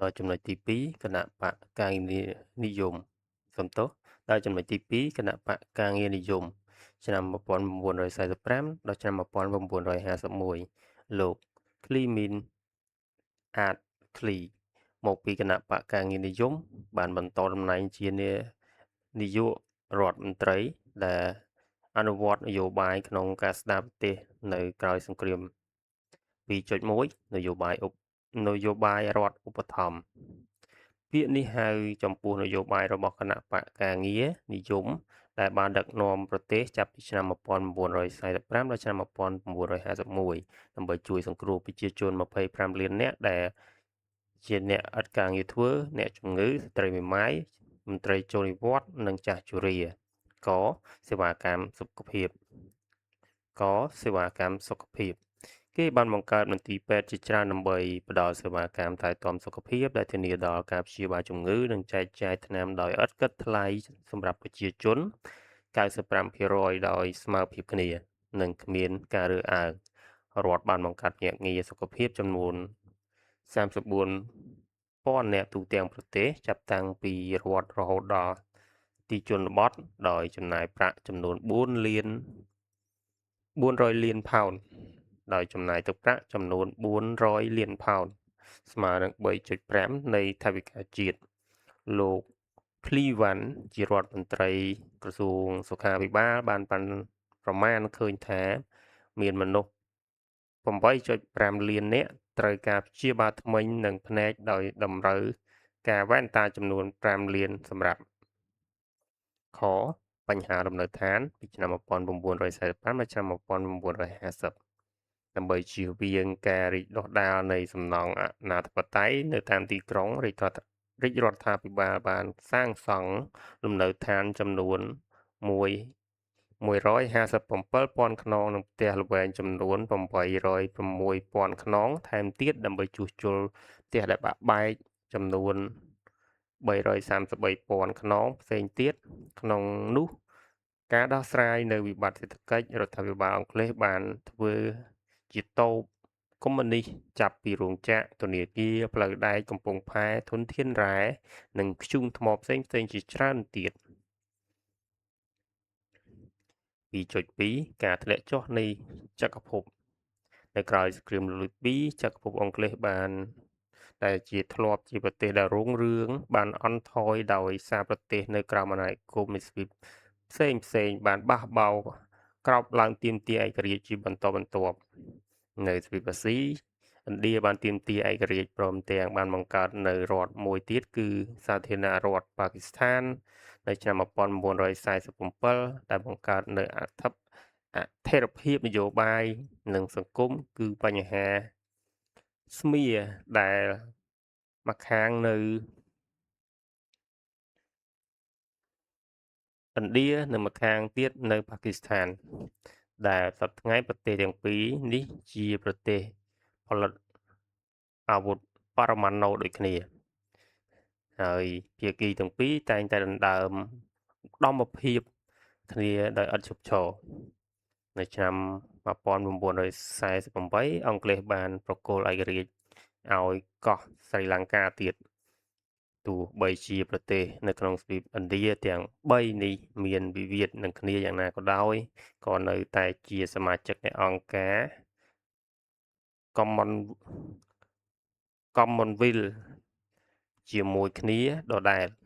ដល់ចំណុចទី2គណៈបកការងារនិយមសំទោសដល់ចំណុចទី2គណៈបកការងារនិយមឆ្នាំ1945ដល់ឆ្នាំ1951លោកឃ្លីមីនអាតឃ្លីមកពីគណៈបកការងារនិយមបានបន្តតំណែងជានាយករដ្ឋមន្ត្រីដែលអនុវត្តនយោបាយក្នុងការស្ដារប្រទេសនៅក្រោយសង្គ្រាម2.1នយោបាយឧបនយោបាយរដ្ឋឧបត្ថម្ភពាក្យនេះហៅចំពោះនយោបាយរបស់គណៈបកការងារនិយមដែលបានដឹកនាំប្រទេសចាប់ពីឆ្នាំ1945ដល់ឆ្នាំ1951ដើម្បីជួយសង្គ្រោះប្រជាជន25លាននាក់ដែលជាអ្នកឥតការងារធ្វើអ្នកជំងឺស្ត្រីមេម៉ាយមន្ត្រីចូលនិវត្តន៍និងចាស់ជរាកសេវាកម្មសុខភាពកសេវាកម្មសុខភាពគេបានបង្កើតមន្ទីរពេទ្យជាច្រើនដើម្បីផ្ដល់សេវាកម្មថែទាំសុខភាពដែលធានាដល់ការព្យាបាលជំងឺនិងចែកចាយថ្នាំដោយឥតគិតថ្លៃសម្រាប់ប្រជាជន95%ដោយស្មើភាពគ្នានិងគ្មានការរើសអើងរដ្ឋបានបង្កើតភ្នាក់ងារសុខភាពចំនួន34,000នាក់ទូទាំងប្រទេសចាប់តាំងពីរដ្ឋរហូតដល់ទីជនបទដោយចំណាយប្រាក់ចំនួន4លាន400លានផោនដោយចំណាយទឹកប្រាក់ចំនួន400លានផោនស្មើនឹង3.5នៃថវិកាជាតិលោកភ្លីវ៉ាន់ជារដ្ឋមន្ត្រីក្រសួងសុខាភិបាលបានប៉ាន់ប្រមាណឃើញថាមានមនុស្ស8.5លាននាក់ត្រូវការព្យាបាលធ្មេញនិងភ្នែកដោយតម្រូវការវ៉ែនតាចំនួន5លានសម្រាប់ខបញ្ហាលំនៅឋានពីឆ្នាំ1945ដល់ឆ្នាំ1950ដើម្បីជៀសវាងការរីកដុះដាលនៃសំណង់អនាធិបតេយ្យនៅតាមទីក្រុងរាជរដ្ឋាភិបាលបានសាងសង់លំនៅឋានចំនួន157,000ខ្នងនិងផ្ទះល្វែងចំនួន806,000ខ្នងថែមទៀតដើម្បីជួសជុលផ្ទះដែលបាក់បែកចំនួន333,000ខ្នងផ្សេងទៀតក្នុងនោះការដោះស្រាយនៅវិបត្តិសេដ្ឋកិច្ចរដ្ឋាភិបាលអង់គ្លេសបានធ្វើជាតូបកុម្មុយនីសចាប់ពីរោងចក្រធនាគារផ្លូវដែកកំពង់ផែធនធានរ៉ែនិងធ្យូងថ្មផ្សេងៗជាច្រើនទៀត2.2ការធ្លាក់ចុះនៃចក្រភពនៅក្រោយសង្គ្រាមលោកទី2ចក្រភពអង់គ្លេសបានដែលជាធ្លាប់ជាប្រទេសដ៏រុងរឿងបានអន់ថយដោយសារប្រទេសនៅក្រោមអាណានិគមនៃទ្វីបផ្សេងផ្សេងបានបះបោរក្រោកឡើងទាមទារឯករាជ្យជាបន្តបន្ទាប់នៅទ្វីបអាស៊ីឥណ្ឌាបានទាមទារឯករាជ្យព្រមទាំងបានបង្កើតនៅរដ្ឋមួយទៀតគឺសាធារណរដ្ឋប៉ាគីស្ថាននៅឆ្នាំ1947ដែលបង្កើតនៅអធិរភាពនយោបាយនិងសង្គមគឺបញ្ហាស្មៀដែលម្ខាងនៅឥណ្ឌានិងម្ខាងទៀតនៅប៉ាគីស្ថានដែលសប្តាហ៍ថ្ងៃប្រទេសទាំងពីរនេះជាប្រទេសផលិតអាវុធបរមាណូដូចគ្នាហើយភាគីទាំងពីរតែងតែដណ្ដើមឧត្តមភាពគ្នាដោយឥតឈប់ឈរនៅឆ្នាំ1948អង់គ្លេសបានប្រគល់ឯករាជ្យឲ្យកោះស្រីលង្កាទៀតទោះបីជាប្រទេសនៅក្នុងទ្វីបឥណ្ឌាទាំង3នេះមានវិវាទនឹងគ្នាយ៉ាងណាក៏ដោយក៏នៅតែជាសមាជិកនៃអង្គការ Commonwealth ជាមួយគ្នាដដែល។